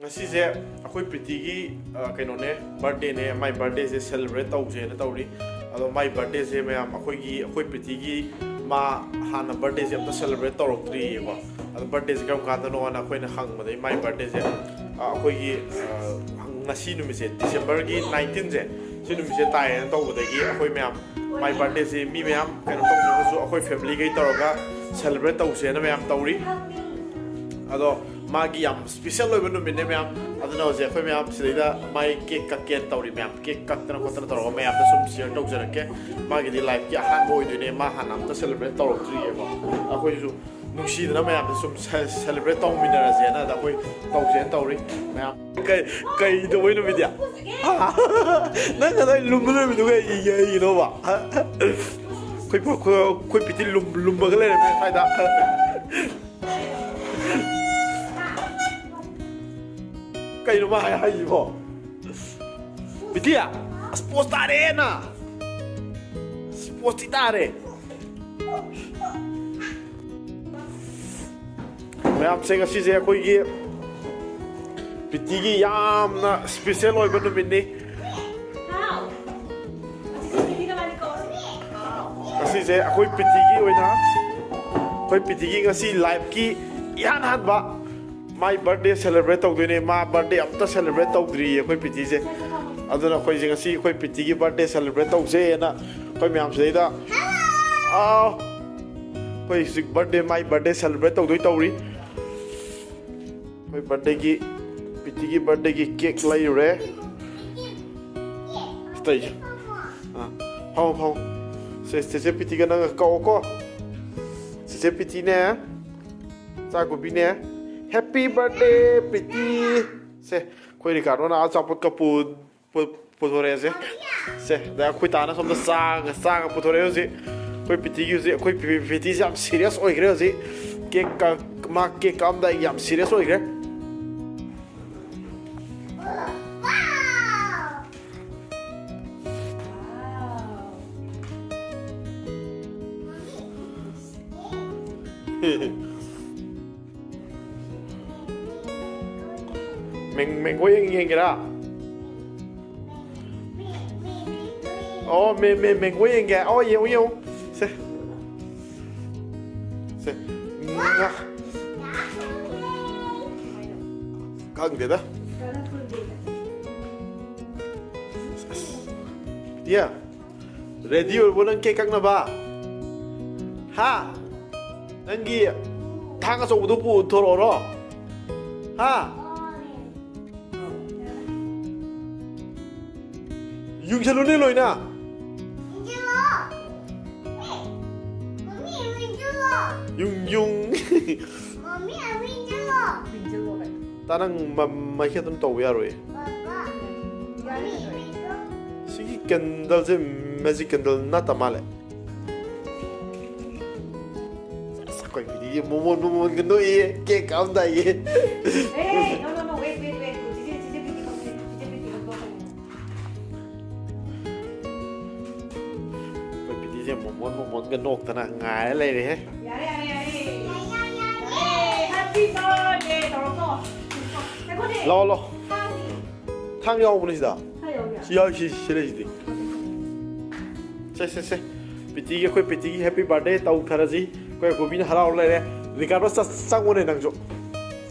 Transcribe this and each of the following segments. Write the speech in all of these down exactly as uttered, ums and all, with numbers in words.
ꯉꯁꯤꯁꯦ ꯑꯩꯈꯣꯏ ꯄ꯭ꯔꯤꯇꯤꯒꯤ, ꯑ, ꯀꯩꯅꯣꯅꯦ, ꯕꯥꯔꯗꯦꯅꯦ꯫ ꯃꯥꯏ ꯕꯥꯔꯗꯦꯁꯦ ꯁꯦꯂꯦꯕ꯭ꯔꯦꯠ ꯇꯧꯁꯦꯅ ꯇꯧꯔꯤ꯫ ꯑꯗꯣ ꯃꯥꯏ ꯕꯥꯔꯗꯦꯁꯦ ꯃꯌꯥꯝ, ꯑꯩꯈꯣꯏꯒꯤ, ꯑꯩꯈꯣꯏ ꯄ꯭ꯔꯤꯇꯤꯒꯤ, ꯃꯥ ꯍꯥꯟꯅ ꯕꯥꯔꯗꯦꯁꯦ ꯑꯝꯇ ꯁꯦꯂꯦꯕ꯭ꯔꯦꯠ ꯇꯧꯔꯛꯇ꯭ꯔꯤꯌꯦꯀꯣ꯫ ꯑꯗꯣ ꯕꯥꯔꯗꯦꯁꯦ ꯀꯔꯝ ꯀꯥꯟꯗꯅꯣꯅ ꯑꯩꯈꯣꯏꯅ ꯍꯪꯕꯗꯒꯤ ꯃꯥꯏ ꯕꯥꯔꯗꯦꯁꯦ, ꯑ, ꯑꯩꯈꯣꯏꯒꯤ, ꯑ, ꯉꯁꯤ ꯅꯨꯃꯤꯠꯁꯦ, ꯗꯤꯁꯦꯝꯕꯔꯒꯤ ꯅꯥꯏꯟꯇꯤꯟꯁꯦ, ꯁꯤ ꯅꯨꯃꯤꯠꯁꯦ ꯇꯥꯏꯌꯦꯅ ꯇꯧꯕꯗꯒꯤ ꯑꯩꯈꯣꯏ ꯃꯌꯥꯝ ꯃꯥꯏ ꯕꯥꯔꯗꯦꯁꯦ ꯃꯤ ꯃꯌꯥꯝ ꯀꯩꯅꯣ ꯇꯧꯗ꯭ꯔꯒꯁꯨ ꯑꯩꯈꯣꯏ ꯐꯦꯃꯤꯂꯤꯈꯩ ꯇꯧꯔꯒ ꯁꯦꯂꯦꯕ꯭ꯔꯦꯠ ꯇꯧꯁꯦꯅ ꯃꯌꯥꯝ ꯇꯧꯔꯤ꯫ ꯑꯗꯣ ꯃꯥꯒꯤ ꯌꯥꯝ ꯁ꯭ꯄꯦꯁꯦꯜ ꯑꯣꯏꯕ ꯅꯨꯃꯤꯠꯅꯦ ꯃꯌꯥꯝ꯫ ꯑꯗꯨꯅ ꯍꯧꯖꯤꯛ ꯑꯩꯈꯣꯏ ꯃꯌꯥꯝ ꯁꯤꯗꯩꯗ ꯃꯥꯏ ꯀꯦꯛ ꯀꯛꯀꯦꯅ ꯇꯧꯔꯤ ꯃꯌꯥꯝ꯫ ꯀꯦꯛ ꯀꯛꯇꯅ ꯈꯣꯠꯇꯅ ꯇꯧꯔꯒ ꯃꯌꯥꯝꯗ ꯁꯨꯝ ꯁꯤꯌꯔ ꯇꯧꯖꯔꯛꯀꯦ꯫ ꯃꯥꯒꯤꯗꯤ ꯂꯥꯏꯐꯀꯤ ꯑꯍꯥꯟꯕ ꯑꯣꯏꯗꯣꯏꯅꯦ, ꯃꯥ ꯍꯥꯟꯅ ꯑꯝꯇ ꯁꯦꯂꯦꯕ꯭ꯔꯦꯠ ꯇꯧꯔꯛꯇ꯭ꯔꯤꯌꯦꯕ꯫ ꯑꯩꯈꯣꯏꯁꯨ ꯅꯨꯡꯁꯤꯗꯅ ꯃꯌꯥꯝꯗ ꯁꯨꯝ ꯁꯦ-, ꯁꯦꯂꯦꯕ꯭ꯔꯦꯠ ꯇꯧꯃꯤꯟꯅꯔꯁꯦꯅ ꯑꯗ ꯑꯩꯈꯣꯏ ꯇꯧꯁꯦꯅ ꯇꯧꯔꯤ ꯃꯌꯥꯝ꯫ ꯀꯩ, ꯀꯩ ꯇꯧꯕꯩꯅꯣ ꯕꯤꯗ꯭ꯌꯥ? ꯍꯥ? ꯅꯪ ꯉꯁꯥꯏ ꯂꯨꯝꯕ ꯂꯩꯔꯝꯃꯤꯗꯣ ꯀꯩ, ꯀꯩꯒꯤꯅꯣꯕ? ꯑꯩꯈꯣꯏ, ꯑꯩꯈꯣꯏ, ꯑꯩꯈꯣꯏ ꯄꯤꯇꯤ ꯂꯨꯝ-, ꯂꯨꯝꯃꯒ ꯂꯩꯔꯝꯃꯦ ꯁ꯭ꯋꯥꯏꯗ꯫ ꯀꯩꯅꯣ ꯃꯥ ꯍꯥꯏ-, ꯍꯥꯏꯁꯤꯕꯣ? ꯕꯤꯇꯤ, ꯁ꯭ꯄꯣꯔꯠꯁ ꯇꯥꯔꯦꯅ꯫ ꯁ꯭ꯄꯣꯔꯠꯁꯇꯤ ꯇꯥꯔꯦ꯫ ꯃꯌꯥꯝꯁꯦ, ꯉꯁꯤꯁꯦ ꯑꯩꯈꯣꯏꯒꯤ ꯄ꯭ꯔꯤꯇꯤꯒꯤ ꯌꯥꯝꯅ ꯁ꯭ꯄꯦꯁꯦꯜ ꯑꯣꯏꯕ ꯅꯨꯃꯤꯠꯅꯤ꯫ ꯉꯁꯤꯁꯦ ꯑꯩꯈꯣꯏ ꯄ꯭ꯔꯤꯇꯤꯒꯤ ꯑꯣꯏꯅ, ꯑꯩꯈꯣꯏ ꯄ꯭ꯔꯤꯇꯤꯒꯤ ꯉꯁꯤ ꯂꯥꯏꯐꯀꯤ ꯏꯍꯥꯟ ꯍꯥꯟꯕ ꯃꯥꯏ ꯕꯥꯔꯗꯦ ꯁꯦꯂꯦꯕ꯭ꯔꯦꯠ ꯇꯧꯗꯣꯏꯅꯦ꯫ ꯃꯥ ꯕꯥꯔꯗꯦ ꯑꯝꯇ ꯁꯦꯂꯦꯕ꯭ꯔꯦꯠ ꯇꯧꯗ꯭ꯔꯤꯌꯦ ꯑꯩꯈꯣꯏ ꯄ꯭ꯔꯤꯇꯤꯁꯦ꯫ ꯑꯗꯨꯅ ꯑꯩꯈꯣꯏꯁꯦ ꯉꯁꯤ ꯑꯩꯈꯣꯏ ꯄ꯭ꯔꯤꯇꯤꯒꯤ ꯕꯥꯔꯗꯦ ꯁꯦꯂꯦꯕ꯭ꯔꯦꯠ ꯇꯧꯁꯦꯅ ꯑꯩꯈꯣꯏ ꯃꯌꯥꯝ ꯁꯤꯗꯩꯗ, ꯑꯥ, ꯑꯩꯈꯣꯏ ꯍꯧꯖꯤꯛ ꯕꯥꯔꯗꯦ, ꯃꯥꯏ ꯕꯥꯔꯗꯦ ꯁꯦꯂꯦꯕ꯭ꯔꯦꯠ ꯇꯧꯗꯣꯏ ꯇꯧꯔꯤ꯫ ꯑꯩꯈꯣꯏ ꯕꯥꯔꯗꯦꯒꯤ, ꯄ꯭ꯔꯤꯇꯤꯒꯤ ꯕꯥꯔꯗꯦꯒꯤ ꯀꯦꯛ ꯂꯩꯔꯨꯔꯦ꯫ ꯁꯤꯗꯩꯁꯦ꯫ ꯑꯥ, ꯐꯝꯃꯣ, ꯐꯝꯃꯣ꯫ ꯁꯦ, ꯆꯦꯆꯦ ꯄ꯭ꯔꯤꯇꯤꯒ ꯅꯪꯒ ꯀꯛꯑꯣꯀꯣ꯫ ꯆꯦꯆꯦ ꯄ꯭ꯔꯤꯇꯤꯅꯦ, ꯆꯥꯒꯨꯕꯤꯅꯦ꯫ Happy birthday, Preeti. ꯁꯦ, ꯑꯩꯈꯣꯏ ꯔꯤꯀꯥꯔꯗꯣꯅ ꯑꯆꯥꯄꯣꯠꯀ ꯄꯨ-, ꯄꯨ-, ꯄꯨꯊꯣꯔꯛꯑꯦꯁꯦ꯫ ꯁꯦ, ꯑꯗ ꯑꯩꯈꯣꯏ ꯇꯥꯅ ꯁꯣꯝꯗ ꯆꯥꯒ, ꯆꯥꯒ ꯄꯨꯊꯣꯔꯛꯑꯦ ꯍꯧꯖꯤꯛ꯫ ꯑꯩꯈꯣꯏ ꯄ꯭ꯔꯤꯇꯤꯒꯤ ꯍꯧꯖꯤꯛ, ꯑꯩꯈꯣꯏ ꯄ꯭ꯔꯤ-, ꯄ꯭ꯔꯤꯇꯤꯁꯦ ꯌꯥꯝ ꯁꯤꯔꯤꯌꯁ ꯑꯣꯏꯈ꯭ꯔꯦ ꯍꯧꯖꯤꯛ꯫ ꯀꯦꯛ ꯀꯛ-, ꯃꯥ ꯀꯦꯛ ꯀꯛꯑꯝꯗꯥꯏ ꯌꯥꯝ ꯁꯤꯔꯤꯌꯁ ꯑꯣꯏꯈ꯭ꯔꯦ꯫ ꯃꯦꯡ- ꯃꯦꯡꯒꯣ ꯌꯦꯡ- ꯌꯦꯡꯒꯦꯔꯥ? ꯑꯣ, ꯃꯦ- ꯃꯦ- ꯃꯦꯡꯒꯣ ꯌꯦꯡꯒꯦ꯫ ꯑꯣ, ꯌꯦꯡꯉꯨ, ꯌꯦꯡꯉꯨ꯫ ꯁꯦ꯫ ꯁꯦ꯫ ꯉꯥ꯫ ꯈꯪꯗꯦꯗ꯫ ꯇꯤꯌꯥ꯫ ꯔꯦꯗꯤ ꯑꯣꯏꯔꯕꯣ ꯅꯪ ꯀꯦꯛ ꯀꯛꯅꯕ? ꯍꯥ? ꯅꯪꯒꯤ ꯊꯥꯡ ꯑꯆꯧꯕꯗꯣ ꯄꯨꯊꯣꯔꯛꯑꯣꯔꯣ? ꯍꯥ? ꯌꯨꯡꯁꯜꯂꯨꯅꯦ ꯂꯣꯏꯅ꯫ ꯌꯨꯡ, ꯌꯨꯡ꯫ ꯇꯥ ꯅꯪ ꯃ- ꯃꯩꯈꯦꯠ ꯑꯗꯨꯝ ꯇꯧꯕ ꯌꯥꯔꯣꯏ꯫ ꯁꯤꯒꯤ ꯀꯦꯟꯗꯜꯁꯦ ꯃꯦꯖꯤꯛ ꯀꯦꯟꯗꯜ ꯅꯠꯇ ꯃꯥꯜꯂꯦ꯫ ꯑꯁ, ꯑꯩꯈꯣꯏ ꯄꯤꯇꯤꯁꯦ ꯃꯣꯃꯣꯟ ꯃꯣꯃꯣꯟꯒ ꯅꯣꯛꯏꯌꯦ, cake ꯀꯛꯑꯝꯗꯥꯏꯒꯤ꯫ Hey, no, no, no, wait, wait, wait. ꯆꯤꯆꯦ, ꯆꯤꯆꯦ ꯄꯤꯇꯤ ꯀꯧꯁꯦ, ꯆꯤꯆꯦ ꯄꯤꯇꯤ ꯀꯧꯁꯦ꯫ ꯑꯩꯈꯣꯏ ꯄꯤꯇꯤꯁꯦ ꯃꯣꯃꯣꯟ ꯃꯣꯃꯣꯟꯒ ꯅꯣꯛꯇꯅ ꯉꯥꯏꯔ ꯂꯩꯔꯦꯍꯦ꯫ ꯌꯥꯔꯦ, ꯌꯥꯔꯦ, ꯌꯥꯔꯦ꯫ Hey, happy birthday ꯇꯧꯔꯣꯀꯣ꯫ ꯉꯥꯏꯈꯣꯅꯦ꯫ ꯂꯥꯛꯑꯣ, ꯂꯥꯛꯑꯣ꯫ ꯊꯥꯡꯗꯤ? ꯊꯥꯡ ꯌꯥꯎꯕꯅꯦ ꯁꯤꯗ꯫ ꯊꯥꯡ ꯌꯥꯎꯕ꯭ꯔꯥ? ꯁꯤ ꯌꯥꯎ-, ꯁꯤ, ꯁꯤ ꯂꯩꯁꯤꯗꯤ꯫ ꯁꯦ, ꯁꯦ, ꯁꯦ꯫ ꯄꯤꯇꯤꯒꯤ, ꯑꯩꯈꯣꯏ ꯄꯤꯇꯤꯒꯤ happy birthday ꯇꯧꯊꯔꯁꯤ꯫ ꯑꯩꯈꯣꯏ ꯒꯣꯕꯤꯅ ꯍꯔꯥꯎꯔ ꯂꯩꯔꯦ꯫ ꯔꯤꯀꯥꯔꯗꯣ ꯆ-, ꯆꯪꯉꯨꯅꯦ ꯅꯪꯁꯨ꯫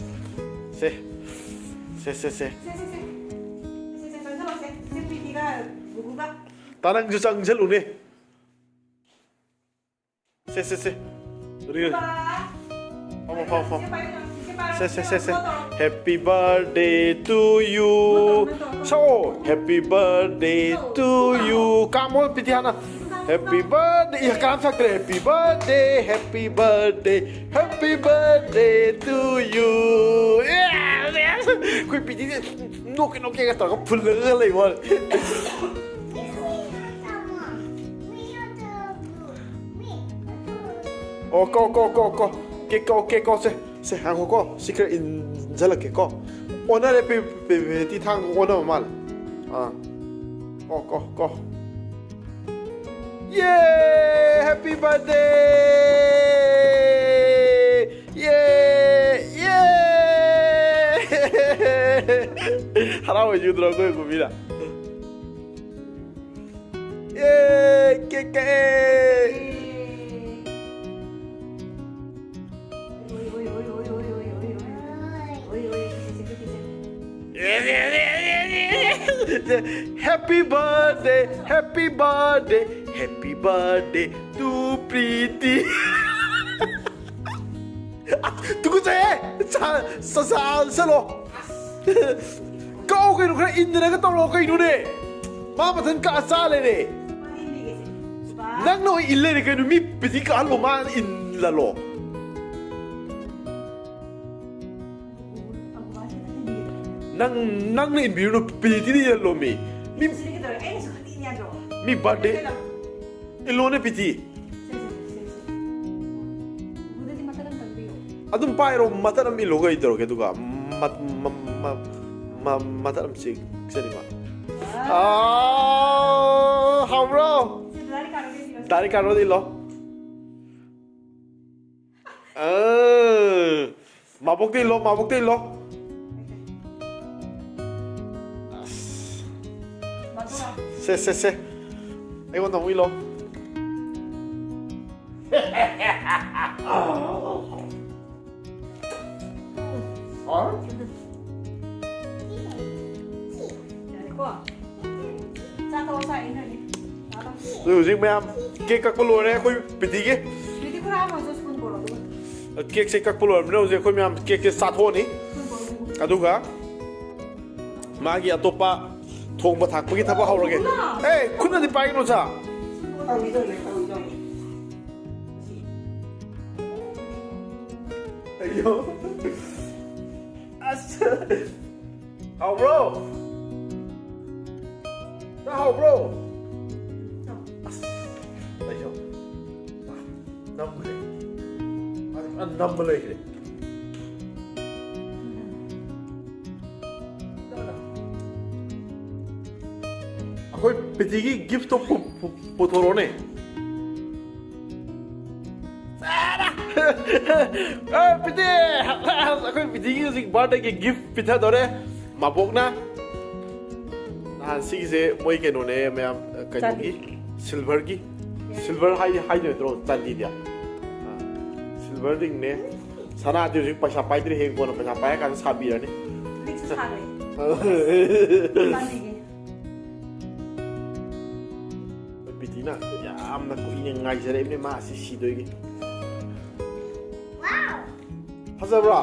ꯁꯦ꯫ ꯁꯦ, ꯁꯦ, ꯁꯦ꯫ ꯁꯦ, ꯁꯦ, ꯁꯦ꯫ ꯁꯦ, ꯁꯦ, ꯆꯪꯁꯜꯂꯣꯁꯦ꯫ ꯁꯦ, ꯄꯤꯇꯤꯒ ꯒꯨꯒꯨꯒ꯫ ꯇꯥ ꯅꯪꯁꯨ ꯆꯪꯁꯜꯂꯨꯅꯦ꯫ ꯁꯦ, ꯁꯦ, ꯁꯦ꯫ ꯔꯤ-, ꯐꯝꯃꯣ, ꯐꯝꯃꯣ, ꯐꯝꯃꯣ꯫ ꯁꯦ, ꯁꯦ, ꯁꯦ, ꯁꯦ꯫ Happy birthday to you. ꯁꯛꯑꯣ꯫ Happy birthday to you. ꯀꯥꯝꯃꯣ, ꯄꯤꯇꯤ ꯍꯥꯟꯅ꯫ Happy birthday. ꯏ, ꯀꯅꯥꯝ ꯁꯛꯇ꯭ꯔꯦ꯫ Happy birthday, happy birthday, happy birthday to you. ꯑꯦ, ꯑꯩꯈꯣꯏ ꯄꯤꯇꯤꯁꯦ ꯅꯣꯛꯀꯦ ꯅꯣꯛꯀꯦꯒ ꯇꯧꯔꯒ ꯐꯨꯜꯂꯒ ꯂꯩꯕ ꯋꯥꯅꯤ꯫ ꯑꯣ, ꯀꯣ, ꯀꯣ, ꯀꯣ, ꯀꯣ꯫ ꯀꯦꯛ ꯀꯣ, ꯀꯦꯛ ꯀꯣ, ꯁꯦ, ꯁꯦ, ꯉꯥꯏꯈꯣꯀꯣ꯫ ꯁꯤ ꯈꯔ ꯏꯟꯖꯜꯂꯛꯀꯦꯀꯣ꯫ ꯑꯣꯟꯅꯔꯦ, ꯄꯤ-, ꯄꯤ-, ꯄꯤ-, ꯇꯤ ꯊꯥꯡ ꯑꯣꯟꯅꯕ ꯃꯥꯜꯂꯦ꯫ ꯑꯥ꯫ ꯀꯣ, ꯀꯣ, ꯀꯣ꯫ ꯌꯦ! Happy birthday! ꯌꯦ! ꯌꯦ! ꯍꯔꯥꯎꯕꯩ ꯆꯨꯗ꯭ꯔꯣ ꯑꯩꯈꯣꯏ ꯀꯨꯝꯕꯤꯅ? ꯑꯦ, ꯀꯦꯛ ꯀꯛꯑꯦ꯫ Happy birthday, happy birthday, happy birthday to Pretty. ꯇꯨꯀꯠꯆꯩꯍꯦ! ꯆꯥ-, ꯆꯥ-, ꯆꯥ-, ꯆꯠꯂꯣ꯫ ꯀꯛꯑꯣ ꯀꯩꯅꯣ, ꯈꯔ ꯏꯟꯗꯅꯒ ꯇꯧꯔꯣ ꯀꯩꯅꯣꯅꯦ꯫ ꯃꯥ ꯃꯊꯟ ꯀꯛꯑ ꯆꯥ ꯂꯩꯔꯦ꯫ ꯅꯪꯅ ꯑꯣꯏ ꯏꯜ ꯂꯩꯔꯦ ꯀꯩꯅꯣ, ꯃꯤ ꯄꯤꯇꯤ ꯀꯛꯍꯜꯂꯣ, ꯃꯥꯅ ꯏꯜꯂꯜꯂꯣ꯫ ꯅꯪ, ꯅꯪꯅ ꯏꯟꯕꯤꯔꯨꯅꯨ, ꯄꯤꯇꯤꯗ ꯏꯜꯍꯜꯂꯣ ꯃꯤ꯫ ꯃꯤ, ꯃꯤ birthday꯫ ꯏꯜꯂꯣꯅꯦ ꯄꯤꯇꯤ꯫ ꯑꯗꯨꯝ ꯄꯥꯏꯔꯣ, ꯃꯇꯠ ꯑꯃ ꯏꯜꯂꯣ ꯀꯩ ꯇꯧꯔꯒꯦ, ꯑꯗꯨꯒ ꯃ-, ꯃ-, ꯃ-, ꯃ-, ꯃꯇꯠ ꯑꯃ ꯆꯤꯛꯆꯅꯤꯕ꯫ ꯑꯥ, ꯍꯥꯎꯕ꯭ꯔꯣ? ꯗꯥꯏꯔꯦꯛ ꯀꯥꯔꯣꯗ ꯏꯜꯂꯣ꯫ ꯑꯥ, ꯃꯥꯕꯣꯛꯇ ꯏꯜꯂꯣ, ꯃꯥꯕꯣꯛꯇ ꯏꯜꯂꯣ꯫ ꯑꯁ꯫ ꯁꯦ, ꯁꯦ, ꯁꯦ꯫ ꯑꯩꯉꯣꯟꯗ ꯑꯃꯨꯛ ꯏꯜꯂꯣ꯫ ꯌꯥꯔꯦꯀꯣ? ꯆꯥꯊꯣꯛꯑꯣ, ꯆꯥꯛ ꯏꯟꯈ꯭ꯔꯅꯤ꯫ ꯑꯗꯨ ꯍꯧꯖꯤꯛ ꯃꯌꯥꯝ ꯀꯦꯛ ꯀꯛꯄ ꯂꯣꯏꯔꯦ ꯑꯩꯈꯣꯏ ꯄꯤꯇꯤꯒꯤ꯫ ꯄꯤꯇꯤ ꯈꯨꯔꯥ ꯑꯃꯁꯨ ꯁ꯭ꯄꯨꯟ ꯄꯨꯔꯛꯑꯣ, ꯑꯗꯨꯒ꯫ ꯀꯦꯛꯁꯦ ꯀꯛꯄ ꯂꯣꯏꯔꯕꯅꯤꯅ ꯍꯧꯖꯤꯛ ꯑꯩꯈꯣꯏ ꯃꯌꯥꯝ ꯀꯦꯛꯁꯦ ꯆꯥꯊꯣꯛꯑꯅꯤ꯫ ꯁ꯭ꯄꯨꯟ ꯄꯨꯔꯛꯑꯣ꯫ ꯑꯗꯨꯒ ꯃꯥꯒꯤ ꯑꯇꯣꯞꯄ ꯊꯣꯡꯕ ꯊꯥꯛꯄꯒꯤ ꯊꯕꯛ ꯍꯧꯔꯒꯦ꯫ ꯈꯨꯠꯅ꯫ ꯑꯦ, ꯈꯨꯠꯅꯗꯤ ꯄꯥꯏꯒꯅꯨ, ꯁꯥ꯫ ꯁ꯭ꯄꯨꯟ ꯄꯨꯔꯛꯑꯣ꯫ ꯑꯩꯌꯣ꯫ ꯑꯁ꯫ ꯍꯥꯎꯕ꯭ꯔꯣ? ꯆꯥ ꯍꯥꯎꯕ꯭ꯔꯣ? ꯑꯁ, ꯑꯩꯁꯨ ꯅꯝꯈ꯭ꯔꯦ꯫ ꯃꯥꯗꯤ ꯄꯨꯔꯥ ꯅꯝꯕ ꯂꯩꯈ꯭ꯔꯦ꯫ ꯑꯩꯈꯣꯏ ꯄꯤꯇꯤꯒꯤ gift ꯇꯣ ꯄꯨ-, ꯄꯨ-, ꯄꯨꯊꯣꯔꯛꯑꯣꯅꯦ꯫ ꯑꯦ, ꯄꯤꯇꯤ! ꯑꯩꯈꯣꯏ ꯄꯤꯇꯤꯒꯤ ꯍꯧꯖꯤꯛ ꯕꯥꯔꯗꯦꯒꯤ ꯒꯤꯐ ꯄꯤꯊꯗꯣꯔꯦ꯫ ꯃꯕꯣꯛꯅ ꯅꯍꯥꯟ ꯁꯤꯒꯤꯁꯦ ꯃꯣꯏ ꯀꯩꯅꯣꯅꯦ ꯃꯌꯥꯝ, ꯀꯩꯅꯣꯒꯤ, ꯆꯥꯟꯗꯤ꯫ ꯁꯤꯜꯚꯔꯒꯤ꯫ ꯁꯤꯜꯚꯔ ꯍꯥꯏ, ꯍꯥꯏꯗꯣꯏ ꯅꯠꯇ꯭ꯔꯣ ꯆꯥꯟꯗꯤꯗꯤ? ꯑꯥ, ꯁꯤꯜꯚꯔ ꯔꯤꯡꯅꯦ꯫ ꯁꯅꯥꯗꯤ ꯍꯧꯖꯤꯛ ꯄꯩꯁꯥ ꯄꯥꯏꯗ꯭ꯔꯤ, ꯍꯌꯦꯡ ꯀꯣꯟꯅ ꯄꯩꯁꯥ ꯄꯥꯏꯔꯀꯥꯟꯗ ꯁꯥꯕꯤꯔꯅꯤ꯫ ꯍꯧꯖꯤꯛꯁꯨ ꯁꯥꯔꯦ꯫ ꯆꯥꯟꯗꯤꯒꯤ꯫ ꯄꯤꯇꯤꯅ ꯌꯥꯝꯅ ꯀꯨꯏꯅ ꯉꯥꯏꯖꯔꯛꯏꯕꯅꯦ ꯃꯥ ꯑꯁꯤ ꯁꯤꯗꯣꯏꯒꯤ꯫ ꯐꯖꯕ꯭ꯔꯣ?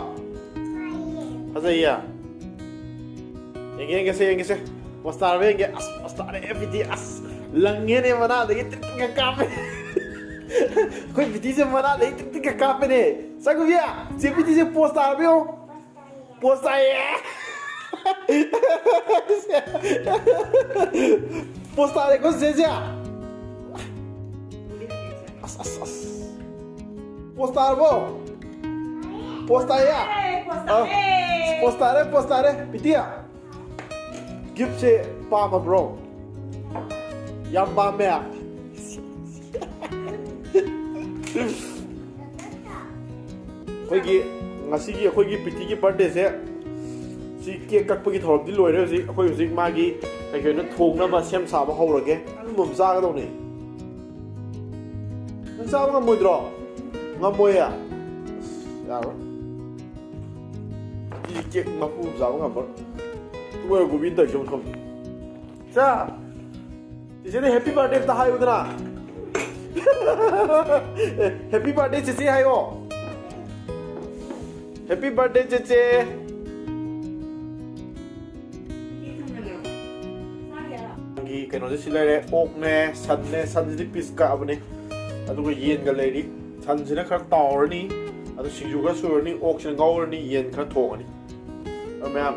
ꯐꯖꯩꯌꯦ꯫ ꯌꯦꯡꯒꯦ, ꯌꯦꯡꯒꯦꯁꯦ, ꯌꯦꯡꯒꯦꯁꯦ꯫ ꯄꯣꯁꯇꯥꯔ ꯌꯦꯡꯒꯦ꯫ ꯑꯁ, ꯄꯣꯁꯇꯥꯔ ꯑꯦ ꯄꯤꯇꯤ, ꯑꯁ, ꯂꯪꯉꯦꯅꯦ ꯃꯅꯥꯗꯒꯤ ꯇꯤꯛ ꯇꯤꯛꯀ ꯀꯥꯞꯄꯦ꯫ ꯑꯩꯈꯣꯏ ꯄꯤꯇꯤꯁꯦ ꯃꯅꯥꯗꯒꯤ ꯇꯤꯛ ꯇꯤꯛꯀ ꯀꯥꯞꯄꯦꯅꯦ꯫ ꯆꯪꯉꯨꯕꯤꯌꯥ, ꯆꯦ ꯄꯤꯇꯤꯁꯦ ꯄꯣꯁꯇꯥꯔ ꯌꯦꯡꯉꯣ꯫ ꯄꯣꯁ ꯇꯥꯏꯌꯦ꯫ ꯄꯣꯁ ꯇꯥꯔꯦꯀꯣ ꯆꯦꯆꯦ꯫ ꯑꯁ, ꯑꯁ, ꯑꯁ꯫ ꯄꯣꯁ ꯇꯥꯔꯕꯣ? ꯄꯣꯁ ꯇꯥꯏꯌꯦ? ꯑꯦ, ꯄꯣꯁ ꯑ, ꯇꯥꯔꯦ꯫ ꯄꯣꯁ ꯇꯥꯔꯦ, ꯄꯣꯁ ꯇꯥꯔꯦ꯫ ꯄꯤꯇꯤꯌꯥ꯫ ꯒꯤꯐꯁꯦ ꯄꯥꯝꯃꯕ꯭ꯔꯣ? ꯌꯥꯝ ꯄꯥꯝꯃꯦ꯫ ꯑꯩꯈꯣꯏꯒꯤ ꯉꯁꯤꯒꯤ ꯑꯩꯈꯣꯏꯒꯤ ꯄꯤꯇꯤꯒꯤ ꯕꯥꯔꯗꯦꯁꯦ, ꯁꯤ ꯀꯦꯛ ꯀꯛꯄꯒꯤ ꯊꯧꯔꯝꯗꯤ ꯂꯣꯏꯔꯦ꯫ ꯍꯧꯖꯤꯛ ꯑꯩꯈꯣꯏ ꯍꯧꯖꯤꯛ ꯃꯥꯒꯤ ꯀꯩ ꯀꯩꯅꯣ ꯊꯣꯡꯅꯕ ꯁꯦꯝ ꯁꯥꯕ ꯍꯧꯔꯒꯦ꯫ ꯑꯗꯨꯝꯕ ꯑꯃ ꯆꯥꯒꯗꯧꯅꯦ꯫ ꯅꯪ ꯆꯥꯕ ꯉꯝꯃꯣꯏꯗ꯭ꯔꯣ? ꯉꯝꯃꯣꯏꯌꯦ꯫ ꯑꯁ, ꯌꯥꯔꯣꯏ꯫ ꯁꯤ ꯀꯦꯛ ꯃꯄꯨꯝ ꯆꯥꯕ ꯉꯝꯃꯔꯣꯏ꯫ ꯃꯣꯏ ꯒꯨꯕꯤꯟ ꯇꯧꯔꯤꯁꯦ ꯑꯃꯨꯛ ꯊꯝ-, ꯆꯥ꯫ ꯆꯦꯆꯦꯗ ꯍꯦꯄꯤ ꯕꯥꯔꯗꯦ ꯑꯝꯇ ꯍꯥꯏꯌꯨꯗꯅ꯫ ꯑꯦ, ꯍꯦꯄꯤ ꯕꯥꯔꯗꯦ ꯆꯦꯆꯦ ꯍꯥꯏꯌꯣ꯫ ꯍꯦꯄꯤ ꯕꯥꯔꯗꯦ ꯆꯦꯆꯦ꯫ ꯒꯤ ꯀꯩꯅꯣꯁꯦ ꯁꯤ ꯂꯩꯔꯦ, ꯑꯣꯛꯅꯦ, ꯁꯟꯅꯦ, ꯁꯟꯁꯤꯗꯤ ꯄꯤꯁ ꯀꯛꯑꯕꯅꯦ꯫ ꯑꯗꯨꯒ ꯌꯦꯟꯒ ꯂꯩꯔꯤ꯫ ꯁꯟꯁꯤꯅ ꯈꯔ ꯇꯥꯎꯔꯅꯤ, ꯑꯗꯨ ꯁꯤꯡꯖꯨ ꯈꯔ ꯁꯨꯔꯅꯤ, ꯑꯣꯛꯁꯤꯅ ꯉꯧꯔꯅꯤ, ꯌꯦꯟ ꯈꯔ ꯊꯣꯡꯉꯅꯤ꯫ ꯑꯗꯣ ꯃꯌꯥꯝ,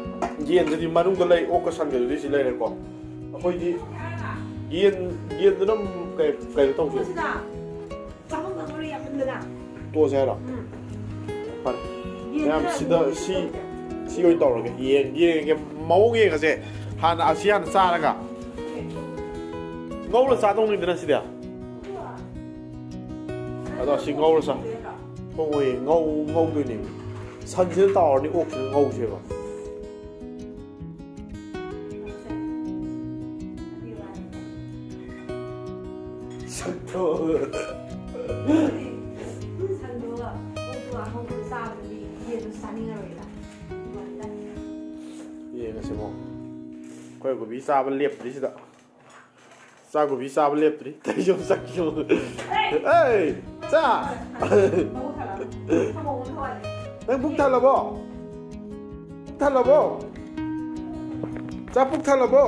ꯌꯦꯟꯗꯨꯗꯤ ꯃꯅꯨꯡꯗ ꯂꯩ, ꯑꯣꯛꯀ ꯁꯟꯒꯗꯨꯗꯤ ꯁꯤ ꯂꯩꯔꯦꯀꯣ꯫ ꯑꯩꯈꯣꯏꯗꯤ ꯌꯦꯟ, ꯌꯦꯟꯗꯨꯅ ꯀꯩ-, ꯀꯩꯅꯣ ꯇꯧꯁꯦ꯫ ꯆꯥꯛꯈꯨꯝ ꯈꯛ ꯃꯔꯣꯏ ꯌꯥꯝꯃꯟꯗꯅ꯫ ꯇꯣꯛꯑꯁꯦ ꯍꯥꯏꯔꯣ? ꯎꯝ꯫ ꯐꯔꯦ꯫ ꯌꯦꯟꯗꯨꯅ ꯃꯌꯥꯝ ꯁꯤꯗ ꯁꯤ, ꯁꯤ ꯑꯣꯏꯅ ꯇꯧꯔꯒꯦ꯫ ꯌꯦꯟ, ꯌꯦꯡꯉꯒꯦ, ꯃꯑꯣꯡ ꯌꯦꯡꯉꯁꯦ꯫ ꯍꯥꯟꯅ ꯑꯁꯤ ꯍꯥꯟꯅ ꯆꯥꯔꯒ꯫ ꯉꯧꯔ ꯆꯥꯗꯧꯅꯤꯗꯅ ꯁꯤꯗꯤ꯫ ꯑꯗꯣ ꯑꯁꯤ ꯉꯧꯔ ꯆꯥ-, ꯊꯣꯡꯉꯣꯏꯌꯦ, ꯉꯧ-, ꯉꯧꯗꯣꯏꯅꯦꯕ꯫ ꯁꯟꯁꯤꯅ ꯇꯥꯎꯔꯅꯤ, ꯑꯣꯛꯁꯤꯅ ꯉꯧꯁꯦꯕ꯫ ꯁꯛꯇꯣ꯫ ꯁꯟꯗꯣ ꯑꯣꯛꯇꯣ ꯑꯉꯧꯕꯗꯣ ꯆꯥꯕꯗꯨꯗꯤ ꯌꯦꯟꯗꯣ ꯆꯥꯅꯤꯡꯉꯔꯣꯏꯕ꯫ ꯌꯦꯡꯉꯁꯤꯀꯣ꯫ ꯑꯩꯈꯣꯏ ꯀꯣꯕꯤ ꯆꯥꯕ ꯂꯦꯞꯇ꯭ꯔꯤꯁꯤꯗ꯫ ꯆꯥ ꯀꯣꯕꯤ ꯆꯥꯕ ꯂꯦꯞꯇ꯭ꯔꯤ꯫ ꯇꯩꯖꯣꯝ ꯆꯠꯈꯤꯕ꯫ ꯑꯦ! ꯆꯥ! ꯅꯪ ꯄꯨꯛ ꯊꯜꯂꯕꯣ? ꯄꯨꯛ ꯊꯜꯂꯕꯣ? ꯆꯥ ꯄꯨꯛ ꯊꯜꯂꯕꯣ?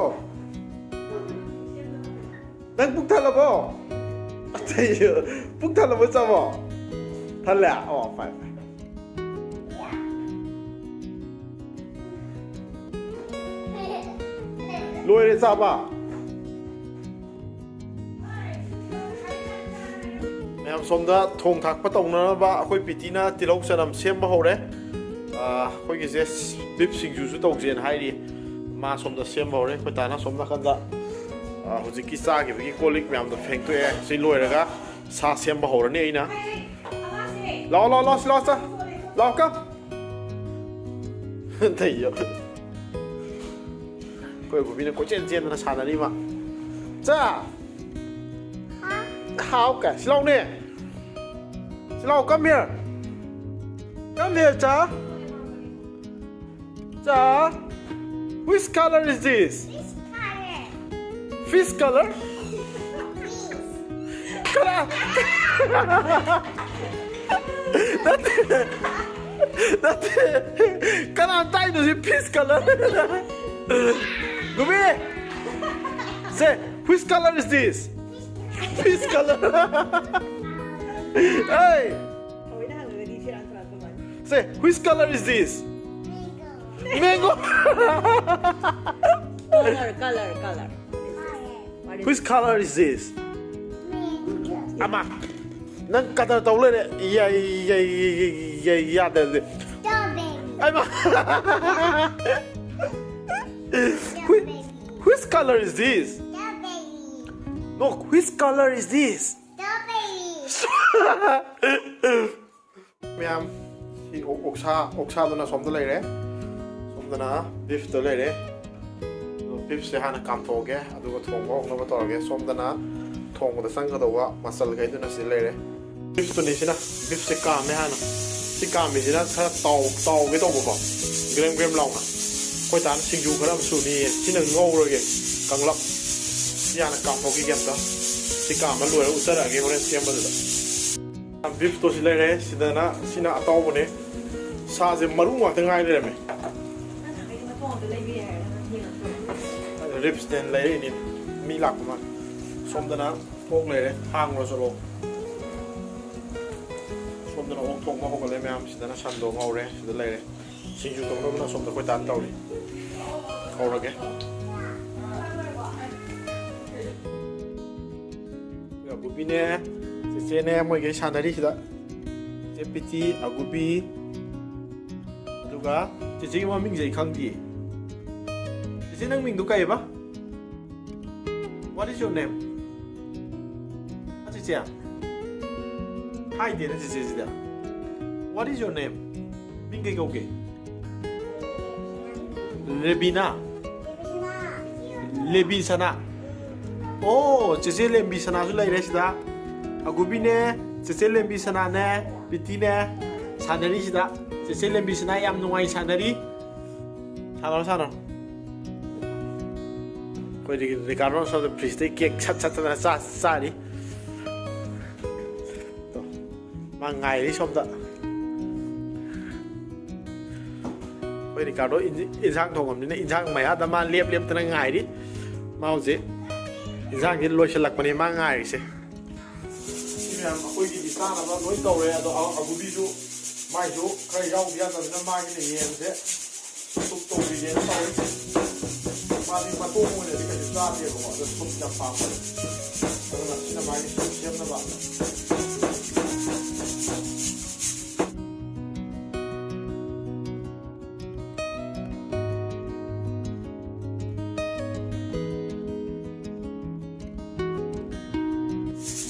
ꯅꯪ ꯄꯨꯛ ꯊꯜꯂꯕꯣ? ꯑꯇꯩ, ꯄꯨꯛ ꯊꯜꯂꯕꯣ ꯆꯥꯕꯣ? ꯊꯜꯂꯦ? ꯑꯣ, ꯐꯔꯦ, ꯐꯔꯦ꯫ ꯂꯣꯏꯔꯦ ꯆꯥꯕ꯫ ꯃꯌꯥꯝ ꯁꯣꯝꯗ ꯊꯣꯡ ꯊꯥꯛꯄ ꯇꯧꯅꯅꯕ ꯑꯩꯈꯣꯏ ꯄꯤꯇꯤꯅ ꯇꯤꯜꯍꯧ ꯆꯅꯝ ꯁꯦꯝꯕ ꯍꯧꯔꯦ꯫ ꯑꯥ, ꯑꯩꯈꯣꯏꯒꯤꯁꯦ ꯕꯤꯞ ꯁꯤꯡꯖꯨꯁꯨ ꯇꯧꯁꯦꯅ ꯍꯥꯏꯔꯤ꯫ ꯃꯥ ꯁꯣꯝꯗ ꯁꯦꯝꯕ ꯍꯧꯔꯦ꯫ ꯑꯩꯈꯣꯏ ꯇꯥꯅ ꯁꯣꯝ ꯅꯥꯀꯟꯗ, ꯑꯥ, ꯍꯧꯖꯤꯛꯀꯤ ꯆꯥꯈꯤꯕꯒꯤ ꯀꯣꯜ ꯂꯤꯛ ꯃꯌꯥꯝꯗꯣ ꯐꯦꯡꯇꯣꯛꯑꯦ꯫ ꯁꯤ ꯂꯣꯏꯔꯒ ꯁꯥ ꯁꯦꯝꯕ ꯍꯧꯔꯅꯤ ꯑꯩꯅ꯫ ꯂꯥꯛꯑꯣ, ꯂꯥꯛꯑꯣ, ꯂꯥꯛꯑꯣ, ꯁꯤ ꯂꯥꯛꯑꯣ, ꯆꯥ꯫ ꯂꯥꯛꯑꯣ, ꯀꯝ꯫ ꯇꯩꯌꯣ꯫ ꯑꯩꯈꯣꯏ ꯒꯣꯕꯤꯅ ꯀꯣꯏꯆꯦꯟ ꯆꯦꯟꯗꯅ ꯁꯥꯟꯅꯔꯤ ꯃꯥ꯫ ꯆꯥ! ꯍꯥꯎ ꯀꯥꯏ꯫ ꯁꯤ ꯂꯥꯎꯅꯦ꯫ ꯁꯤ ꯂꯥꯎ, come here. Come here, ꯆꯥ꯫ ꯆꯥ꯫ Which color is this? Fish color. Fish color? Fish. ꯀꯅꯥ? ꯅꯠꯇꯦ꯫ ꯅꯠꯇꯦ꯫ ꯀꯅꯥ ꯇꯥꯛꯏꯅꯣ ꯁꯤ fish color? ꯒꯨꯕꯤ! Say, which color is this? Fish color. Hey! ꯊꯑꯣꯏꯅ ꯍꯪꯉꯒꯗꯤ ꯁꯦꯔꯥꯟ ꯇꯨꯔꯥꯟ ꯀꯃꯥꯏꯅ? Say, which color is this? Mango. Color, color, color. What is Which color is this? ꯑꯃ, ꯅꯪ ꯀꯗꯔ ꯇꯧ ꯂꯩꯔꯦ꯫ ꯌꯥ-, ꯌꯥ-, ꯌꯥꯗ꯭ꯔꯗꯤ꯫ Strawberry. ꯑꯩꯃ꯫ Which, Strawberry. Which color is this? Strawberry. No, which color is this? Strawberry. Strawberry. ꯃꯌꯥꯝ, ꯁꯤ ꯑꯣꯛ- ꯑꯣꯛꯁꯥ ꯑꯣꯛꯁꯥꯗꯨꯅ ꯁꯣꯝꯗ ꯂꯩꯔꯦ, ꯁꯣꯝꯗꯅ ꯕꯤꯐꯇꯣ ꯂꯩꯔꯦ꯫ ꯑꯗꯣ ꯕꯤꯐꯁꯦ ꯍꯥꯟꯅ ꯀꯥꯝꯊꯣꯛꯑꯒꯦ, ꯑꯗꯨꯒ ꯊꯣꯡꯕ ꯍꯧꯅꯕ ꯇꯧꯔꯒꯦ꯫ ꯁꯣꯝꯗꯅ ꯊꯣꯡꯕꯗ ꯆꯪꯒꯗꯧꯕ ꯃꯆꯜꯈꯩꯗꯨꯅ ꯁꯤꯗ ꯂꯩꯔꯦ꯫ ꯕꯤꯐꯇꯨꯅꯤ ꯁꯤꯅ, ꯕꯤꯐꯁꯦ ꯀꯥꯝꯃꯦ ꯍꯥꯟꯅ꯫ ꯁꯤ ꯀꯥꯝꯃꯤꯁꯤꯅ ꯈꯔ ꯇꯥꯎ ꯇꯥꯎꯒꯦ ꯇꯧꯕꯀꯣ, ꯒ꯭ꯔꯦꯝ ꯒ꯭ꯔꯦꯝ ꯂꯥꯎꯅ꯫ ꯑꯩꯈꯣꯏ ꯇꯥꯅ ꯁꯤꯡꯖꯨ ꯈꯔ ꯑꯃ ꯁꯨꯅꯤꯌꯦ, ꯁꯤꯅ ꯉꯧꯔꯒꯦ ꯀꯪꯂꯞ꯫ ꯁꯤ ꯍꯥꯟꯅ ꯀꯥꯝꯊꯣꯛꯈꯤꯒꯦ ꯑꯝꯇ꯫ ꯁꯤ ꯀꯥꯝꯕ ꯂꯣꯏꯔꯒ ꯎꯠꯆꯔꯛꯑꯒꯦ ꯍꯣꯔꯦꯟ ꯁꯦꯝꯕꯗꯨꯗ꯫ ꯕꯤꯐꯇꯣ ꯁꯤ ꯂꯩꯔꯦ꯫ ꯁꯤꯗꯅ ꯁꯤꯅ ꯑꯇꯥꯎꯕꯅꯦ꯫ ꯁꯥꯁꯦ ꯃꯔꯨ ꯉꯥꯛꯇ ꯉꯥꯏ ꯂꯩꯔꯝꯃꯦ꯫ ꯔꯤꯞꯁꯅꯦꯅ ꯂꯩꯔꯛꯏꯅꯤ꯫ ꯃꯤ ꯂꯥꯛꯄ ꯃꯥꯜꯂꯦ꯫ ꯁꯣꯝꯗꯅ ꯑꯣꯛ ꯂꯩꯔꯦ꯫ ꯍꯥꯡꯉꯨꯔ ꯆꯠꯂꯣ꯫ ꯁꯣꯝꯗꯅ ꯑꯣꯛ ꯊꯣꯡꯕ ꯍꯧꯒꯠꯂꯦ ꯃꯌꯥꯝ꯫ ꯁꯤꯗꯅ ꯁꯟꯗꯣ ꯉꯧꯔꯦ꯫ ꯁꯤꯗ ꯂꯩꯔꯦ꯫ ꯁꯤꯡꯖꯨ ꯇꯧꯅꯕꯅ ꯁꯣꯝꯗ ꯑꯩꯈꯣꯏ ꯇꯥꯟ ꯇꯧꯔꯤ꯫ ꯍꯧꯔꯒꯦ꯫ ꯑꯩꯈꯣꯏ ꯑꯕꯨꯕꯤꯅꯦ, ꯆꯦꯆꯦꯅꯦ, ꯃꯣꯏꯈꯩ ꯁꯥꯟꯅꯔꯤꯁꯤꯗ꯫ ꯆꯦ ꯄꯤꯇꯤ, ꯑꯒꯨꯕꯤ, ꯑꯗꯨꯒ ꯆꯦꯆꯦꯒꯤ ꯃꯃꯤꯡꯁꯦ ꯑꯩ ꯈꯪꯗꯤꯌꯦ꯫ ꯆꯦꯆꯦ, ꯅꯪ ꯃꯤꯡꯗꯣ ꯀꯩꯕ? What is your name? ꯑ, ꯆꯦꯆꯦ? ꯍꯥꯏꯗꯦꯅꯦ ꯆꯦꯆꯦꯁꯤꯗ꯫ What is your name? ꯃꯤꯡ ꯀꯩ ꯀꯧꯒꯦ? ꯔꯦꯕꯤꯅꯥ? ꯂꯦꯕꯤ ꯁꯅꯥ? ꯑꯣ, ꯆꯦꯆꯦ ꯂꯦꯝꯕꯤ ꯁꯅꯥꯁꯨ ꯂꯩꯔꯦ ꯁꯤꯗ꯫ ꯑꯒꯨꯕꯤꯅꯦ, ꯆꯦꯆꯦ ꯂꯦꯝꯕꯤ ꯁꯅꯥꯅꯦ, ꯄꯤꯇꯤꯅꯦ ꯁꯥꯟꯅꯔꯤꯁꯤꯗ꯫ ꯆꯦꯆꯦ ꯂꯦꯝꯕꯤ ꯁꯅꯥ ꯌꯥꯝ ꯅꯨꯡꯉꯥꯏ ꯁꯥꯟꯅꯔꯤ꯫ ꯁꯥꯟꯅꯔꯣ, ꯁꯥꯟꯅꯔꯣ꯫ ꯑꯩꯈꯣꯏꯗꯤ ꯔꯤꯀꯥꯔꯗꯣ ꯁꯣꯝꯗ ꯐ꯭ꯔꯤꯖꯇꯩ ꯀꯦꯛ ꯁꯠ ꯁꯠ ꯆꯠꯇꯅ ꯆꯥ-, ꯆꯥꯔꯤ꯫ ꯇꯣ, ꯃꯥ ꯉꯥꯏꯔꯤ ꯁꯣꯝꯗ꯫ ꯑꯩꯈꯣꯏ ꯔꯤꯀꯥꯔꯗꯣ ꯏꯟꯖꯤ-, ꯏꯟꯁꯥꯡ ꯊꯣꯡꯉꯝꯅꯤꯅ ꯏꯟꯁꯥꯡ ꯃꯌꯥꯗ ꯃꯥ ꯂꯦꯞ ꯂꯦꯞꯇꯅ ꯉꯥꯏꯔꯤ꯫ ꯃꯥ ꯍꯧꯖꯤꯛ ꯏꯟꯁꯥꯡꯁꯤ ꯂꯣꯏꯁꯤꯜꯂꯛꯄꯅꯦ ꯃꯥ ꯉꯥꯏꯔꯤꯁꯦ꯫ ꯁꯤ ꯃꯌꯥꯝ ꯑꯩꯈꯣꯏꯒꯤꯗꯤ ꯆꯥꯅꯕ ꯂꯣꯏ ꯇꯧꯔꯦ, ꯑꯗꯣ ꯑ-, ꯑꯒꯨꯕꯤꯁꯨ ꯃꯥꯏꯁꯨ ꯈꯔ ꯌꯥꯎꯗ ꯌꯥꯗꯕꯅꯤꯅ ꯃꯥꯒꯤꯅ ꯌꯦꯟꯁꯦ ꯁꯨꯞ ꯇꯧꯕꯤꯒꯦꯅ ꯇꯧꯔꯤ꯫ ꯃꯥꯗꯤ ꯃꯇꯣꯡ ꯑꯣꯏꯅꯗꯤ ꯀꯩꯁꯨ ꯆꯥꯗꯦꯕꯀꯣ, ꯑꯗꯣ ꯁꯨꯞ ꯌꯥꯝ ꯄꯥꯝꯕ꯫ ꯑꯗꯨꯅ ꯁꯤꯅ ꯃꯥꯒꯤ ꯁꯨꯞ ꯁꯦꯝꯅꯕ꯫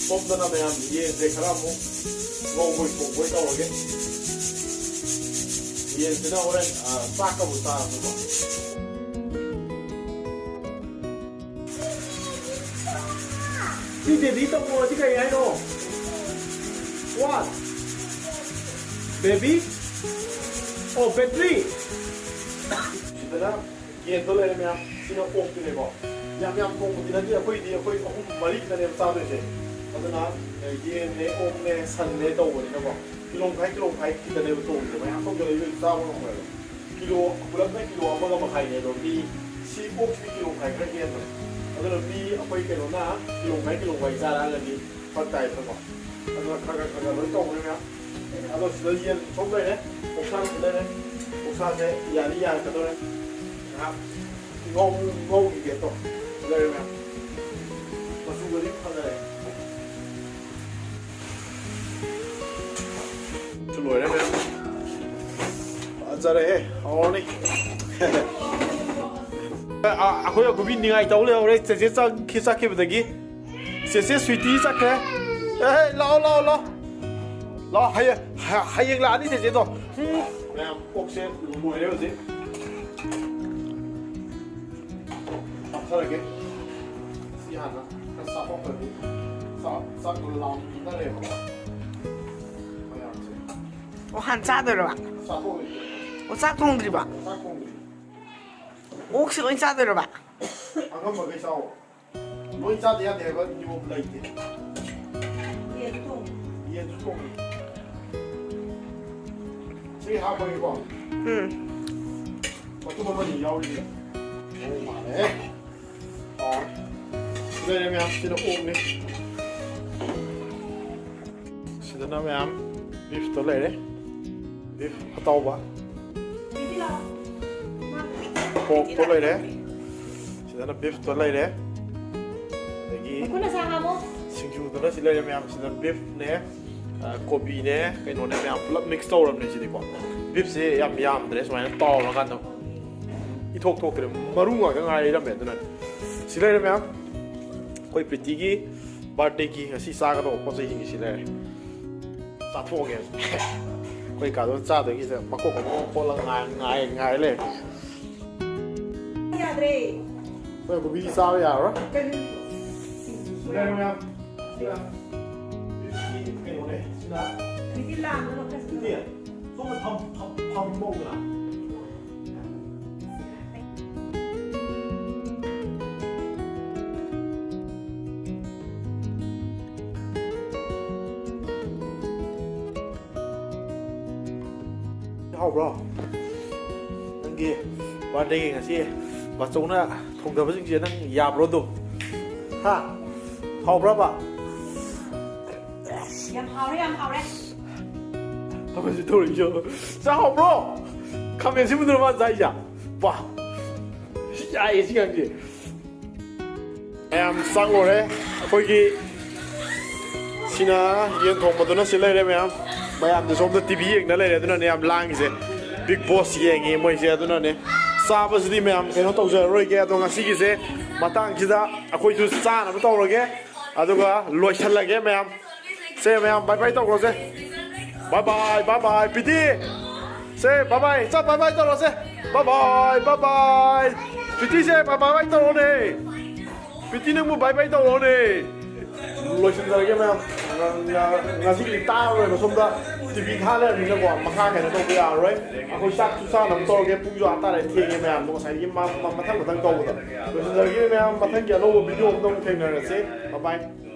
ꯁꯣꯝꯗꯅ ꯃꯌꯥꯝ ꯌꯦꯟꯁꯦ ꯈꯔ ꯑꯃꯨꯛ ꯊꯣꯡꯕꯣꯏ ꯊꯣꯡꯕꯣꯏ ꯇꯧꯔꯒꯦ꯫ ꯌꯦꯟꯁꯤꯅ ꯍꯣꯔꯦꯟ, ꯑ, ꯆꯥꯛꯀꯕꯨ ꯆꯥꯔꯁꯨꯀꯣ꯫ ꯁꯤ ꯕꯦꯕꯤ ꯇꯧꯔꯗꯤ ꯀꯩ ꯍꯥꯏꯅꯣ? What? ꯕꯦꯕꯤ? ꯑꯣ, ꯕꯦꯇ꯭ꯔꯤ? ꯁꯤꯗꯅ ꯌꯦꯟꯗꯣ ꯂꯩꯔꯦ ꯃꯌꯥꯝ, ꯁꯤꯅ ꯑꯣꯛꯇꯨꯅꯦꯀꯣ꯫ ꯌꯥꯝ ꯌꯥꯝ ꯊꯣꯡꯕꯗꯤ ꯅꯠꯇꯦ, ꯑꯩꯈꯣꯏꯗꯤ ꯑꯩꯈꯣꯏ ꯑꯍꯨꯝ ꯃꯔꯤ ꯈꯛꯇꯅꯦꯕ ꯆꯥꯗꯣꯏꯁꯦ꯫ ꯑꯗꯨꯅ, ꯑꯦ, ꯌꯦꯟꯅꯦ, ꯑꯣꯛꯅꯦ, ꯁꯟꯅꯦ ꯇꯧꯕꯅꯤꯅꯀꯣ, ꯀꯤꯂꯣ ꯃꯈꯥꯏ, ꯀꯤꯂꯣ ꯃꯈꯥꯏ ꯈꯤꯇꯅꯦꯕ ꯊꯣꯡꯕꯁꯦ, ꯃꯌꯥꯝ ꯊꯣꯡꯖꯜꯂꯛꯏ ꯆꯥꯕ ꯉꯝꯃꯣꯏꯕ꯫ ꯀꯤꯂꯣ ꯄꯨꯂꯞꯅ ꯀꯤꯂꯣ ꯑꯃꯒ ꯃꯈꯥꯏꯅꯦ, ꯑꯗꯣ ꯃꯤ ꯁꯤ ꯑꯣꯛꯁꯤꯗꯤ ꯀꯤꯂꯣ ꯃꯈꯥꯏ ꯈꯔ ꯍꯦꯟꯕꯅꯦ꯫ ꯑꯗꯨꯅ ꯃꯤ ꯑꯩꯈꯣꯏ ꯀꯩꯅꯣꯅ ꯀꯤꯂꯣ ꯃꯈꯥꯏ, ꯀꯤꯂꯣ ꯃꯈꯥꯏ ꯆꯥꯔꯛꯑꯒꯗꯤ ꯐꯔꯛ ꯇꯥꯏꯗꯅꯀꯣ꯫ ꯑꯗꯨꯅ ꯈꯔ ꯈꯔ ꯈꯔ ꯈꯔ ꯂꯣꯏ ꯇꯧꯕꯅꯦ ꯃꯌꯥꯝ꯫ ꯑꯗꯣ ꯁꯤꯗ ꯌꯦꯟ ꯁꯣꯝ ꯂꯩꯔꯦ, ꯑꯣꯛꯁꯥꯁꯨ ꯂꯩꯔꯦ꯫ ꯑꯣꯛꯁꯥꯁꯦ ꯌꯥꯗꯤ ꯌꯥꯔꯛꯀꯗꯧꯔꯦ꯫ ꯉꯥꯏꯍꯥꯛ ꯉꯧ-, ꯉꯧꯈꯤꯒꯦ ꯇꯧ꯫ ꯐꯖꯔꯦ ꯃꯌꯥꯝ꯫ ꯃꯆꯨꯒꯗꯤ ꯐꯖꯔꯦ꯫ ꯁꯨ ꯂꯣꯏꯔꯦ ꯃꯌꯥꯝ꯫ ꯐꯖꯔꯦꯍꯦ, ꯍꯥꯎꯔꯅꯤ꯫ ꯑ, ꯑꯩꯈꯣꯏ ꯑꯀꯨꯕꯤ ꯅꯤꯡꯉꯥꯏ ꯇꯧ ꯂꯩꯍꯧꯔꯦ꯫ ꯆꯦꯆꯦ ꯆꯠꯈꯤ-, ꯆꯠꯈꯤꯕꯗꯒꯤ꯫ ꯆꯦꯆꯦ ꯁ꯭ꯋꯤꯇꯤ ꯆꯠꯈ꯭ꯔꯦ꯫ ꯑꯦ, ꯂꯥꯛꯑꯣ, ꯂꯥꯛꯑꯣ, ꯂꯥꯛꯑꯣ꯫ ꯂꯥꯛꯑꯣ, ꯍꯌꯦꯡ, ꯍ-, ꯍꯌꯦꯡ ꯂꯥꯛꯑꯅꯤ ꯆꯦꯆꯦꯗꯣ꯫ ꯎꯝ꯫ ꯃꯌꯥꯝ, ꯑꯣꯛꯁꯦ ꯂꯣꯏꯔꯦ ꯍꯧꯖꯤꯛ꯫ ꯆꯥꯊꯔꯒꯦ꯫ ꯁꯤ ꯍꯥꯟꯅ ꯈꯔ ꯆꯥꯊꯣꯛꯇ꯭ꯔꯗꯤ ꯆꯥꯛ, ꯆꯥꯛ ꯂꯥꯝꯅꯔꯦꯕꯀꯣ꯫ ꯃꯌꯥꯝꯁꯦ꯫ ꯑꯣ, ꯍꯥꯟꯅ ꯆꯥꯗꯣꯏꯔꯕ? ꯆꯥꯊꯣꯛꯑꯣꯏ꯫ ꯑꯣ, ꯆꯥꯛ ꯊꯣꯡꯗ꯭ꯔꯤꯕ? ꯆꯥꯛ ꯊꯣꯡꯗ꯭ꯔꯤ꯫ ꯑꯣꯛꯁꯤ ꯂꯣꯏ ꯆꯥꯗꯣꯏꯔꯕ? ꯑꯉꯝꯕꯈꯩ ꯆꯥꯎ꯫ ꯂꯣꯏ ꯆꯥꯗ ꯌꯥꯗꯦ ꯍꯥꯏꯕ ꯅꯤꯌꯣꯝ ꯂꯩꯇꯦ꯫ ꯌꯦꯟꯁꯨ ꯊꯣꯡꯉꯤ꯫ ꯌꯦꯟꯁꯨ ꯊꯣꯡꯉꯤ꯫ ꯁꯤ ꯍꯥꯞꯄꯒꯦꯀꯣ꯫ ꯎꯝ꯫ ꯃꯇꯨꯝ ꯑꯃꯅꯤ ꯌꯥꯎꯔꯤꯁꯦ꯫ ꯑꯣ, ꯃꯥꯜꯂꯦ꯫ ꯑꯣ꯫ ꯂꯩꯔꯦ ꯃꯌꯥꯝ, ꯁꯤꯅ ꯑꯣꯛꯅꯤ꯫ ꯁꯤꯗꯅ ꯃꯌꯥꯝ ꯕꯤꯐꯇꯣ ꯂꯩꯔꯦ꯫ ꯕꯤꯐ ꯑꯇꯥꯎꯕ꯫ ꯄꯣꯔꯛꯇꯣ ꯂꯩꯔꯦ꯫ ꯁꯤꯗꯅ ꯕꯤꯐꯇꯣ ꯂꯩꯔꯦ꯫ ꯑꯗꯒꯤ ꯃꯈꯨꯠꯅ ꯁꯥ ꯍꯥꯝꯃꯣ꯫ ꯁꯤꯡꯖꯨꯗꯨꯅ ꯁꯤ ꯂꯩꯔꯦ ꯃꯌꯥꯝ꯫ ꯁꯤꯗ ꯕꯤꯐꯅꯦ, ꯑ, ꯀꯣꯕꯤꯅꯦ, ꯀꯩꯅꯣꯅꯦ, ꯃꯌꯥꯝ ꯄꯨꯂꯞ ꯃꯤꯛꯁ ꯇꯧꯔꯕꯅꯦ ꯁꯤꯗꯤꯀꯣ꯫ ꯕꯤꯐꯁꯦ ꯌꯥꯝ ꯌꯥꯝꯗ꯭ꯔꯦ, ꯁꯨꯃꯥꯏꯅ ꯇꯥꯎꯔꯀꯥꯟꯗ ꯏꯊꯣꯛ ꯊꯣꯛꯇ꯭ꯔꯦ, ꯃꯔꯨ ꯉꯥꯛꯇ ꯉꯥꯏ ꯂꯩꯔꯝꯃꯦ꯫ ꯑꯗꯨꯅ ꯁꯤ ꯂꯩꯔꯦ ꯃꯌꯥꯝ꯫ ꯑꯩꯈꯣꯏ ꯄ꯭ꯔꯤꯇꯤꯒꯤ ꯕꯥꯔꯗꯦꯒꯤ ꯉꯁꯤ ꯆꯥꯒꯗꯧꯕ ꯄꯣꯠ ꯆꯩꯁꯤꯡꯁꯤ ꯂꯩꯔꯦ꯫ ꯆꯥꯊꯣꯛꯑꯒꯦ꯫ ꯑꯩꯈꯣꯏ ꯀꯥꯗꯣ ꯆꯥꯗꯣꯏꯒꯤꯁꯦ ꯃꯀꯣꯛ ꯑꯃ ꯈꯣꯠꯂꯒ ꯉꯥꯏ ꯉꯥꯏ ꯉꯥꯏ ꯂꯩꯔꯦ꯫ ꯌꯥꯗ꯭ꯔꯦ꯫ ꯑꯩꯈꯣꯏ ꯀꯣꯕꯤꯗꯤ ꯆꯥꯕ ꯌꯥꯔꯔꯣꯏ꯫ ꯀꯩꯅꯣ? ꯂꯩꯔꯦ ꯃꯌꯥꯝ꯫ ꯁꯤꯅ ꯀꯩꯅꯣꯅꯦ꯫ ꯁꯤꯅ ꯃꯤꯗꯤ ꯂꯥꯝꯗꯅ ꯈꯔ ꯁꯤꯗꯤ ꯁꯣꯝꯗ ꯐꯝ ꯐꯝ ꯐꯝ ꯃꯧꯗꯅ꯫ ꯍꯥꯎꯕ꯭ꯔꯣ? ꯅꯪꯒꯤ ꯕꯥꯔꯗꯦꯒꯤ ꯉꯁꯤ ꯕꯥꯆꯧꯅ ꯊꯣꯡꯗꯕꯁꯤꯡꯁꯦ ꯅꯪ ꯌꯥꯕ꯭ꯔꯣ ꯑꯗꯨꯝ? ꯍꯥ? ꯍꯥꯎꯕ꯭ꯔꯕ? ꯌꯥꯝ ꯍꯥꯎꯔꯦ, ꯌꯥꯝ ꯍꯥꯎꯔꯦ꯫ ꯑꯃꯁꯨ ꯇꯧꯔꯤꯁꯨ ꯆꯥꯍꯧꯕ꯭ꯔꯣ? ꯈꯥꯃꯦꯟ ꯁꯤꯟꯕꯗꯨꯅ ꯃꯥ ꯆꯥꯏꯁꯦ꯫ ꯄꯥ! ꯁꯤ ꯆꯥꯏꯌꯦ ꯁꯤ ꯉꯥꯡꯁꯦ꯫ ꯃꯌꯥꯝ ꯆꯥꯛ ꯂꯣꯏꯔꯦ꯫ ꯑꯩꯈꯣꯏꯒꯤ ꯁꯤꯅ ꯌꯦꯟ ꯊꯣꯡꯕꯗꯨꯅ ꯁꯤ ꯂꯩꯔꯦ ꯃꯌꯥꯝ꯫ ꯃꯌꯥꯝꯗꯨ ꯁꯣꯝꯗ ꯇꯤ ꯚꯤ ꯌꯦꯡꯅ ꯂꯩꯔꯦ, ꯑꯗꯨꯅꯅꯦ ꯌꯥꯝ ꯂꯥꯡꯉꯤꯁꯦ꯫ ꯕꯤꯛ ꯕꯣꯁ ꯌꯦꯡꯉꯤ ꯃꯣꯏꯁꯦ, ꯑꯗꯨꯅꯅꯦ꯫ ꯆꯥꯕꯁꯤꯗꯤ ꯃꯌꯥꯝ ꯀꯩꯅꯣ ꯇꯧꯖꯔꯔꯣꯏꯒꯦ, ꯑꯗꯣ ꯉꯁꯤꯒꯤꯁꯦ ꯃꯇꯥꯡꯁꯤꯗ ꯑꯩꯈꯣꯏꯁꯨ ꯆꯥꯅꯕ ꯇꯧꯔꯒꯦ, ꯑꯗꯨꯒ ꯂꯣꯏꯁꯜꯂꯒꯦ ꯃꯌꯥꯝ꯫ ꯁꯦ ꯃꯌꯥꯝ ꯕꯥꯏ ꯕꯥꯏ ꯇꯧꯈ꯭ꯔꯣꯁꯦ꯫ ꯕꯥꯏ ꯕꯥꯏ, ꯕꯥꯏ ꯕꯥꯏ, ꯄꯤꯇꯤ꯫ ꯁꯦ ꯕꯥꯏ ꯕꯥꯏ, ꯆꯞ ꯕꯥꯏ ꯕꯥꯏ ꯇꯧꯔꯣꯁꯦ꯫ ꯕꯥꯏ ꯕꯥꯏ, ꯕꯥꯏ ꯕꯥꯏ꯫ ꯄꯤꯇꯤꯁꯦ ꯕꯥꯏ ꯕꯥꯏ ꯇꯧꯔꯣꯅꯦ꯫ ꯄꯤꯇꯤ ꯅꯪꯕꯨ ꯕꯥꯏ ꯕꯥꯏ ꯇꯧꯔꯣꯅꯦ꯫ ꯂꯣꯏꯁꯤꯟꯖꯔꯒꯦ ꯃꯌꯥꯝ꯫ ꯉ-, ꯉ-, ꯉꯁꯤꯒꯤꯗꯤ ꯇꯥꯔꯔꯣꯏꯕ ꯁꯣꯝꯗ ꯇꯤ ꯚꯤ ꯊꯥ ꯂꯩꯔꯕꯅꯤꯅꯀꯣ, ꯃꯈꯥ ꯀꯩꯅꯣ ꯇꯧꯕ ꯌꯥꯔꯔꯣꯏ꯫ ꯑꯩꯈꯣꯏ ꯆꯥꯛꯁꯨ ꯆꯥꯅꯕ ꯇꯧꯔꯒꯦ, ꯄꯨꯡꯁꯨ ꯑꯥ ꯇꯥꯔꯦ, ꯊꯦꯡꯉꯦ ꯃꯌꯥꯝꯗꯣ ꯉꯁꯥꯏꯒꯤ ꯃ-, ꯃ-, ꯃꯊꯪ ꯃꯊꯪ ꯇꯧꯕꯗ꯫ ꯂꯣꯏꯁꯤꯟꯖꯔꯒꯦ ꯃꯌꯥꯝ, ꯃꯊꯪꯒꯤ ꯑꯅꯧꯕ ꯚꯤꯗꯤꯑꯣ ꯑꯃꯗ ꯑꯃꯨꯛ ꯊꯦꯡꯅꯔꯁꯦ꯫ ꯕꯥꯏ ꯕꯥꯏ꯫